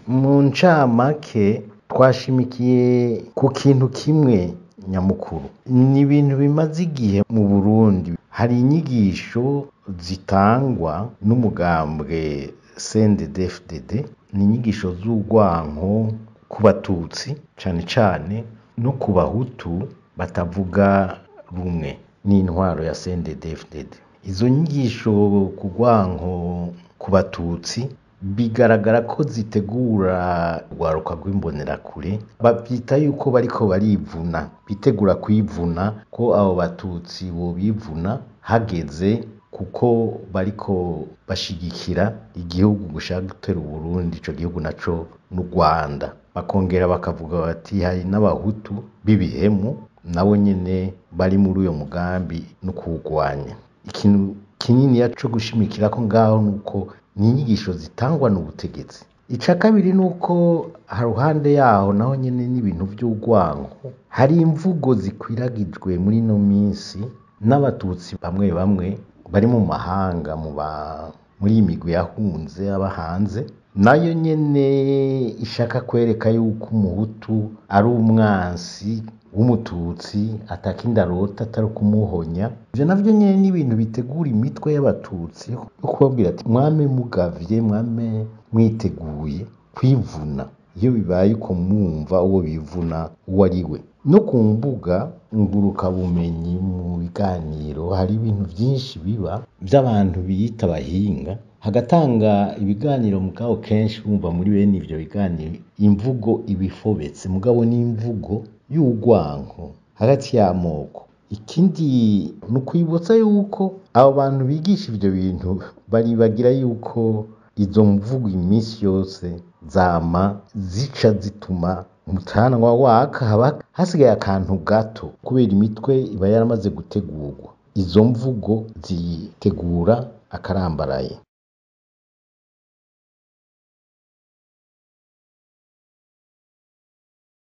Mu ncamake twashimikiye ku kintu kimwe nyamukuru. Ni ibintu bimaze igihe mu Burundi. Hari inyigisho zitangwa n'umugambwe CNDD-FDD, ni inyigisho z'urwanko ku Batutsi cane cane no ku Bahutu batavuga rumwe n'intwaro ya CNDD-FDD. Izo nyigisho ku rwanko ku Batutsi bigaragara ko zitegura urwaruka rw'imbonerakure, bavyita yuko bariko barivuna, bitegura kwivuna, ko abo Batutsi bobivuna hageze, kuko bariko bashigikira igihugu gushaka gutera Uburundi, ico gihugu naco n'u Rwanda. Bakongera bakavuga bati hari n'Abahutu b'ibihemu nabo nyene bari muri uyo mugambi no kuwugwanya. Ikintu kininiya co gushimikirako ngaho nuko ni inyigisho zitangwa n'ubutegetsi. Ica kabiri nuko haruhande yaho naho nyene n'ibintu vy'urwanko, hari imvugo zikwiragijwe muri ino minsi n'Abatutsi bamwe bamwe bari mu mahanga, muri iyi migwi yahunze aba hanze, nayo nyene ishaka kwereka yuko Umuhutu ari umwansi w'Umututsi, atakindi arota atari ukumuhonya. Ivyo navyo nyene ni ibintu bitegura imitwe y'Abatutsi yo kubabwira ati mwame mugavye, mwame mwiteguye kwivuna. Iyo bibaye uko mwumva uwo bivuna uwo ari we. No ku mbuga ngurukabumenyi mu biganiro hari ibintu vyinshi biba vy'abantu biyita abahinga, hagatanga ibiganiro, mugabo kenshi wumva muri bene ivyo biganiro imvugo iba ifobetse, mugabo n'imvugo y'urwanko hagati y'amoko. Ikindi ni ukwibutsa yuko abo bantu bigisha ivyo bintu baribagira yuko izo mvugo iminsi yose zama zica zituma umucanwa waka, haba hasigaye akantu gato kubera imitwe iba yaramaze gutegurwa. Izo mvugo zitegura akarambaraye.